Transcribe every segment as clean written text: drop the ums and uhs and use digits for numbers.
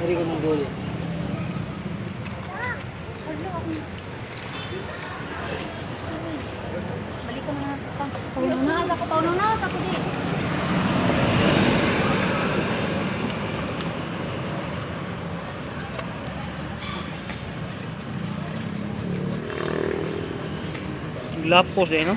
Dari ka mong duli. Wala akong. Balik ka na pa. Pauno na ako, pauno na ako di. Lapos eh, no?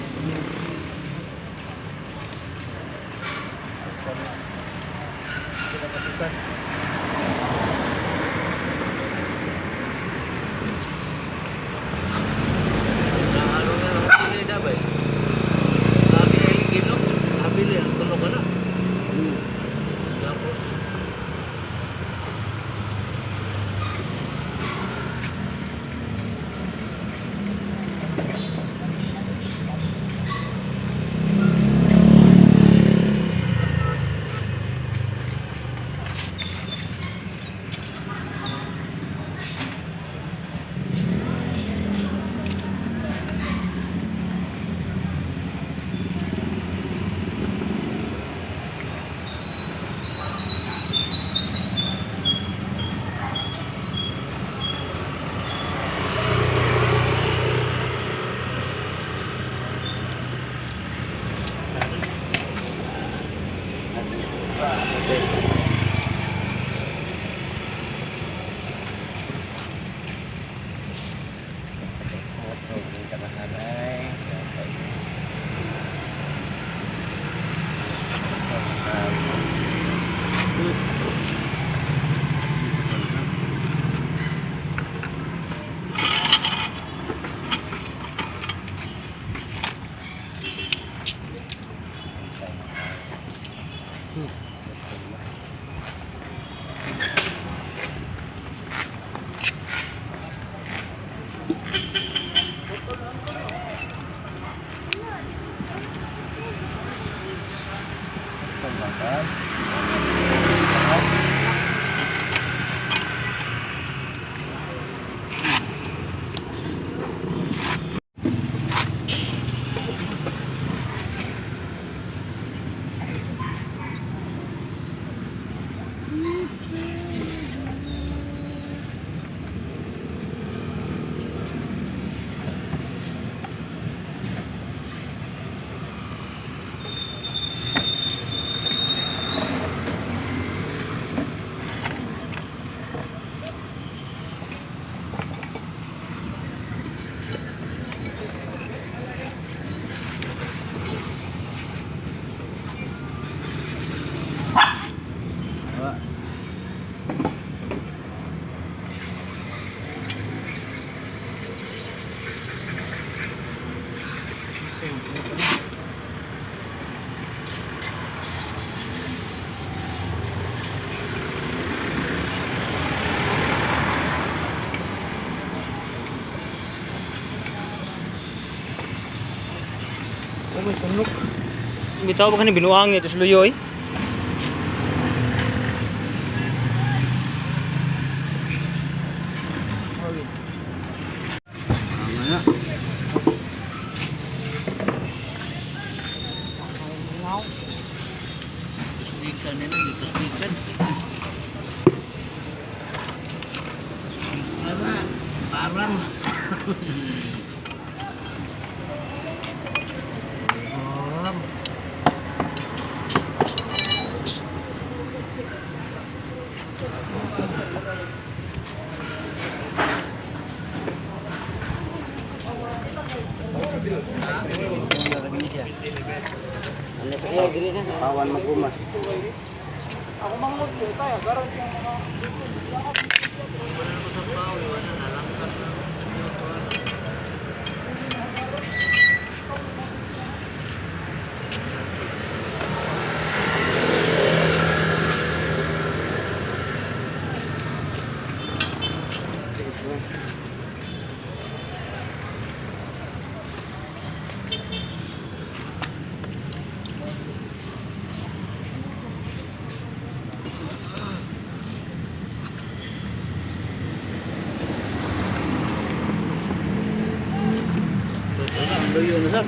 Oh, may tunok. Bitaw ba kani binuang ito sa luyo eh? Parang. Pawan maguma. Ako mang magpusa, garon siya mga. Luyo na sir.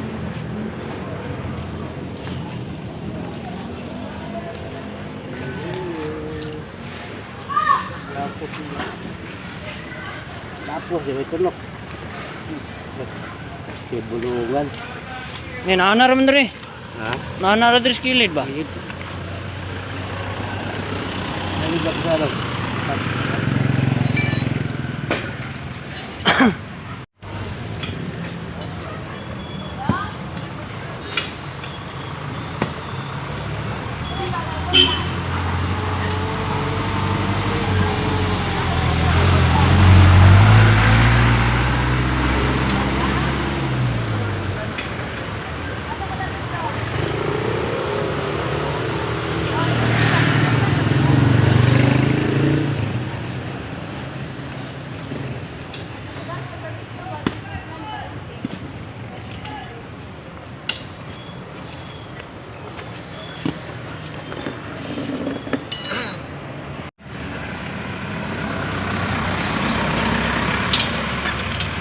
Tapos. Tapos di may tunok. Kay bulungan. Ngayon, naana raman diri. Ha? Naana ra diri sa kilid ba? Ligid. Ano ba sa ano?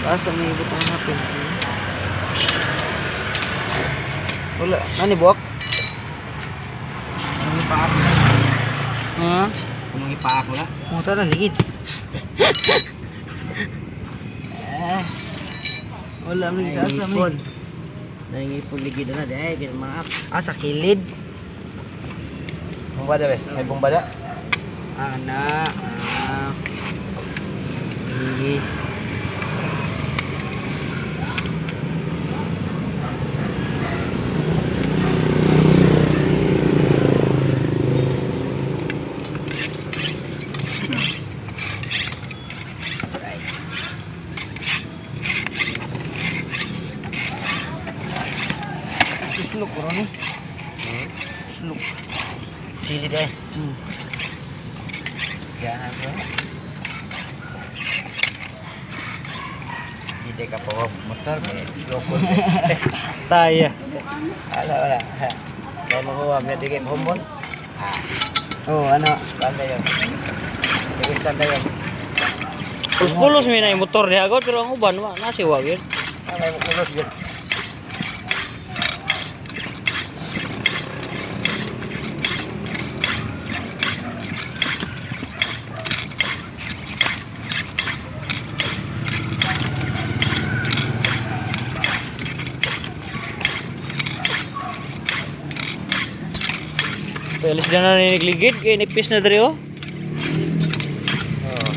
Taas ang may ibutang natin. Wala. Ano buwak? Anong ipaak na? Ha? Anong ipaak na? Puta na ligid. Eh. Wala man sa asa man. Nangipon ligid na dai kay maak. Ah, sa kilid. Bomba da be? May bomba da? Ah, na. Ah. Sige. Slok ko ni. Slok. Sili dai. Jangan ko. Hindi ka pa motor may loko. Taya. Wala wala. Kaya makuha may digay humon. Ah, Oh, ano? banda yun. Digay tanda yun. Pulos may na yung motor diha god pero ang uban wa na siwa gyud. Ah, may mukulos yun. Pelis na na nigligid kay nipis na diri oh. Oo.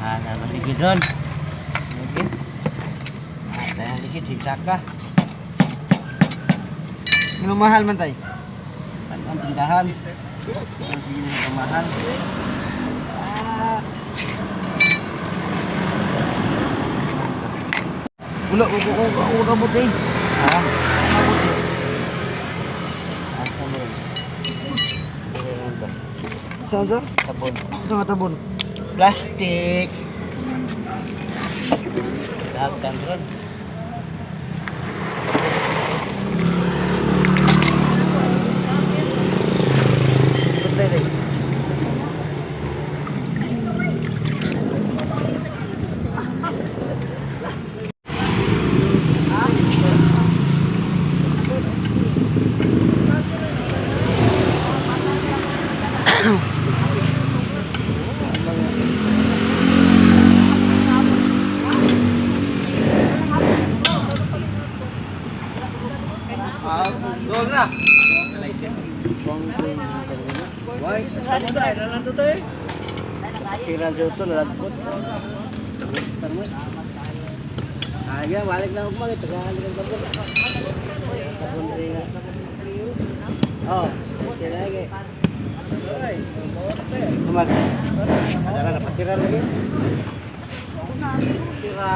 Ah, naman ligid ron. Ligid. Ah, tayo ligid, higsak ka. Ano mahal man tay? Ano ang tindahan? Ang sige na mahal. Ah. Wala ko ko ko kabot eh. Ha? Asa mo rin? Ano ba? Saan sir? Sabon. Sa nga tabon. Plastic. Dagdan ron. Tay tay. Ah, go na. Why? Ano tayo? Nalanto tayo. Tira dito nalagpot. Ay, balik na ako mag Tagalog ang tabon. Tabon rin nga. Oh, tira lagi. Kumag. Adara na patira lagi. Tira.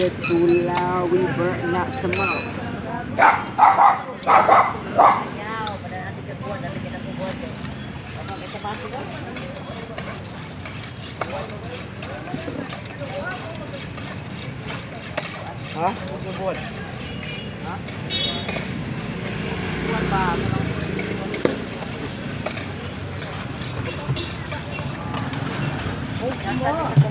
Get too loud, we burn out some more. Ha? Buwan. Ha? Buwan ba? Oh,